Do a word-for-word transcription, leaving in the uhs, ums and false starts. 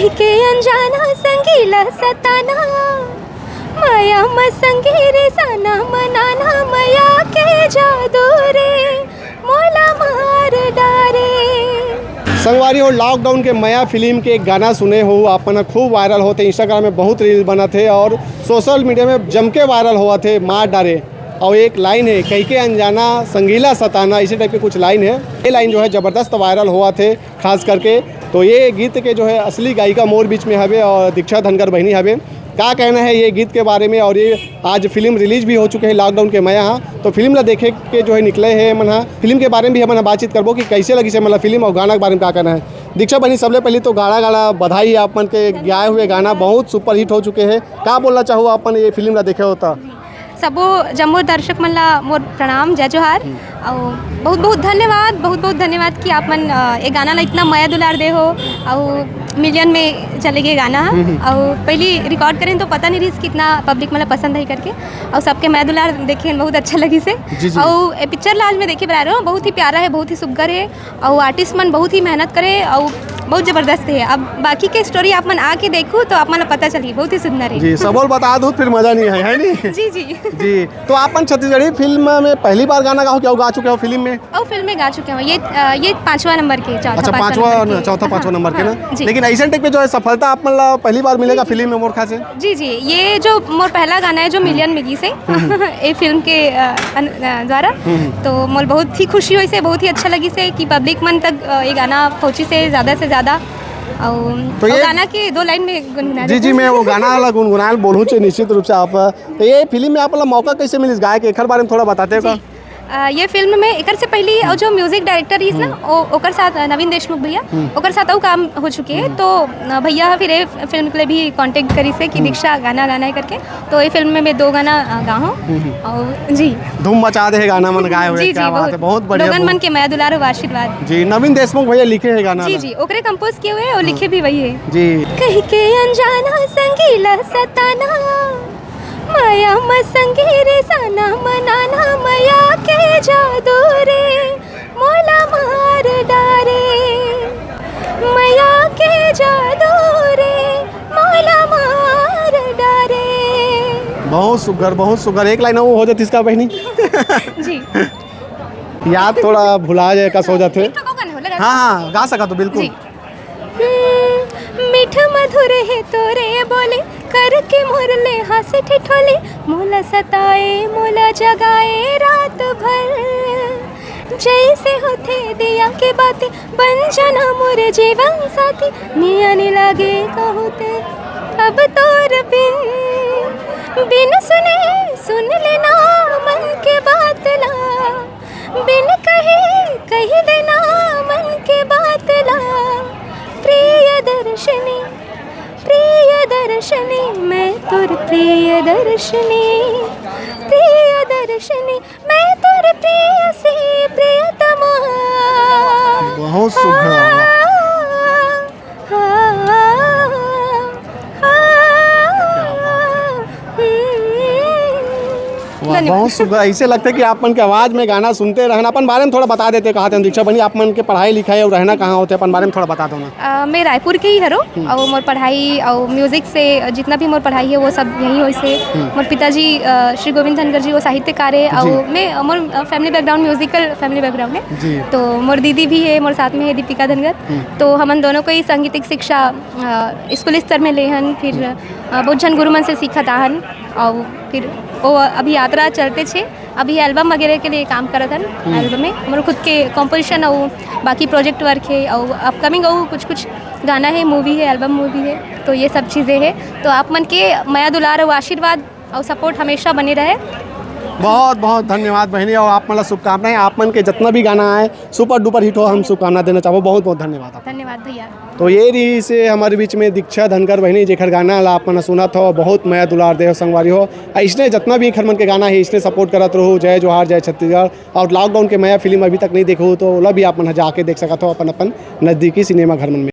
के अनजाना संगीला सताना, माया म संगीरे साना मनाना, माया के जादू रे, मोला मार डारे। संगवारी हो, लॉकडाउन के मया फिल्म के एक गाना सुने हो, अपन खूब वायरल होते, इंस्टाग्राम में बहुत रील बनत हे और सोशल मीडिया में जम के वायरल होवत हे, मार डारे। और एक लाइन है, कही के अनजाना संगीला सताना, इसी टाइप के कुछ लाइन है। ये लाइन जो है जबरदस्त वायरल होवत हे खास करके। तो ये गीत के जो है असली गायिका मोर बीच में हवे और दीक्षा धनकर बहिनी हवे। का कहना है ये गीत के बारे में? और ये आज फिल्म रिलीज भी हो चुके हैं लॉकडाउन के मया हा, तो फिल्म ला देखे के जो है निकले हैं मन हा। फिल्म के बारे में भी हमन हा बातचीत करबो कि कैसे लगी से मतलब फिल्म और गाना के बारे में का कहना है। दीक्षा बहिनी, सबले पहले तो गाड़ा गाड़ा बधाई आप मन के गाए हुए गाना बहुत सुपरहिट हो चुके हैं। का बोलना चाहो अपन ये फिल्म ला देखे हो तो? सबो जम्मो दर्शक मन ला मोर प्रणाम, जय जोहार। अउ बहुत बहुत धन्यवाद, बहुत बहुत धन्यवाद कि आप मन, अ, ये गाना ला इतना मया दुलार दे हो, अउ मिलियन में चले गए गाना ह। अउ पहली रिकॉर्ड करें तो पता नहीं रहिस कितना पब्लिक मन ला पसंद है करके, अउ सबके मया दुलार देखे बहुत अच्छा लगिस हे। जी, जी। अउ ये पिक्चर ला आज मैं देखे बर आए रहे हो, बहुत ही प्यारा है, बहुत ही सुग्घर है, अउ आर्टिस्ट मन बहुत ही मेहनत करे, अउ बहुत जबरदस्त है। अब बाकी के स्टोरी आप मन आके देखो तो आप मन ला पता चली, बहुत ही सुंदर है। जी, सबो ल बता दो, फिर मजा नहीं है, है नी? जी, जी। जी, तो आप मन छत्तीसगढ़ी फिल्म में पहली बार गाना गाओ, क्या गा चुके हो फिल्म में? ओ, फिल्म में गा चुके हो। ये, अ, ये पांचवा नंबर के, चौथा अच्छा, पांचवा पांचवा नंबर नंबर, के। चौथा पांचवा हाँ, नंबर के ना? हाँ, जी। लेकिन ऐसे टाइप के जो है सफलता आप मन ला पहली बार मिलेगा फिल्म में मोर ख्याल से? जी, जी, ये जो मोर पहला गाना है जो मिलियन मिली से, ये फिल्म के, अ, अन-, अ, द्वारा, हम्म। तो मोर बहुत ही खुशी होई से, बहुत ही अच्छा लगी से कि पब्लिक मन तक, अ, ये गाना पहुंची से ज्यादा से ज्यादा। अउ तो अउ ये गाना के दो लाइन में गुनगुना जी, देते जी, हैं। मैं वो गाना वाला गुनगुनाए ल बोलूँ चे निश्चित रूप से आप। तो ये फिल्म में आप ला मौका कैसे मिलिस गाए के, एकर बारे में थोड़ा बताते हो का? जी। अ, ये फिल्म में एकर से पहली और जो म्यूजिक डायरेक्टर रहिस ना, ओ-, ओकर साथ, अ, नवीन देशमुख भैया, ओकर साथ अउ काम हो चुके हैं। तो, अ, भैया फिर ये फिल्म के लिए भी कॉन्टेक्ट करिस हे कि दीक्षा गाना गाना है करके। तो ये फिल्म में मैं दो गाना, अ, गा हूँ। और जी। धूम मचा दे हे गाना मन गाए हुए, जी, क्या जी, बात है, बहुत बढ़िया, लोगन बहुत मन के मया दुलार और आशीर्वाद। जी, नवीन देशमुख भैया लिखे हे गाना जी, ला। जी, ओकरे कंपोज किए हुए हैं और लिखे भी वही है। जी। कही के अनजाना संगीला सताना, माया म संगीरे साना मनाना, माया के जादू रे, मोला मार डारे, माया के जादू रे, मोला मार डारे। बहुत सुघर, बहुत सुघर। एक लाइन वो हो जाती इसका बहनी। जी। याद थोड़ा भुला जाए, कस हो जाते। एक तो को गाने हो लगा। हाँ, हाँ, गा सका तो बिल्कुल। जी। हम्म, मीठ मधुर हे तोरे बोली, करके मोर ले हांसे ठिठोली, मोला सताए, मोला जगाए रात भर। जैसे होथे दिया के बाती, बन जाना मोर जीवन साथी, मिया नी लागे कहूँ ते अब तोर बिन। बिन सुने सुन लेना मन के बात ला, बिन कहे कही देना मन के बात ला। प्रिय दर्शनी, प्रिय दर्शनी, मैं तोर प्रिय दर्शनी, प्रिय दर्शनी, मैं तोर प्रिय से प्रियतमा। बहुत सुघर। हाँ, हाँ, हाँ, हाँ, हम्म। वाह, धन्यवाद। बहुत सुघर। ऐसे लगता है कि आप मन के आवाज में गाना सुनते रहना। अपन बारे में थोड़ा बता देते, कहा थे दीक्षा बनी, आप मन के पढ़ाई लिखाई और रहना कहाँ होते, अपन बारे में थोड़ा बता दो ना। अ, मैं रायपुर के ही हरो, हम्म। और मोर पढ़ाई और म्यूजिक से जितना भी मोर पढ़ाई है वो सब यहीं होइस हे। हम्म। मोर पिताजी, अ, श्री गोविंद धनगर जी, वो साहित्यकार है जी। और मैं, मोर, अ, family background musical family background है। जी। तो मोर दीदी भी है, मोर साथ में है दीपिका धनगर। हम्म। तो हमन दोनों को ही सांगीतिक शिक्षा, अ, स्कूली स्तर में ले हन, फिर, अ, बहुत झन गुरु मन से सीखत आहन और फिर वो अभी यात्रा चलते छे। अभी एल्बम वगैरह के लिए काम करत हन। हम्म। एल्बम में हमर खुद के कॉम्पोजिशन अउ बाकी प्रोजेक्ट वर्क है अउ अपकमिंग अउ कुछ कुछ गाना है, मूवी है, एल्बम मूवी है, तो ये सब चीज़ें है। तो आप मन के मया दुलार अउ आशीर्वाद अउ सपोर्ट हमेशा बने रहे। बहुत बहुत धन्यवाद बहिनी, और आप मन ला शुभकामनाएं। आप मन के जितना भी गाना आए सुपर डुपर हिट हो, हम शुभकामना देना चाहबो। बहुत बहुत धन्यवाद आप। धन्यवाद भैया। तो ये रहिस हे हमर बीच में दीक्षा धनकर बहिनी, जेखर गाना ला आप मन सुनत हो, बहुत मया दुलार दे हो संगवारी हो। अइसने जितना भी एखर मन के गाना है, इसने सपोर्ट करत रहो। जय जोहार, जय छत्तीसगढ़। और लॉकडाउन के मया फिल्म अभी तक नहीं देखे हो तो ओला भी आप मन जाके देख सकत हो अपन अपन नजदीकी सिनेमा घर मन में।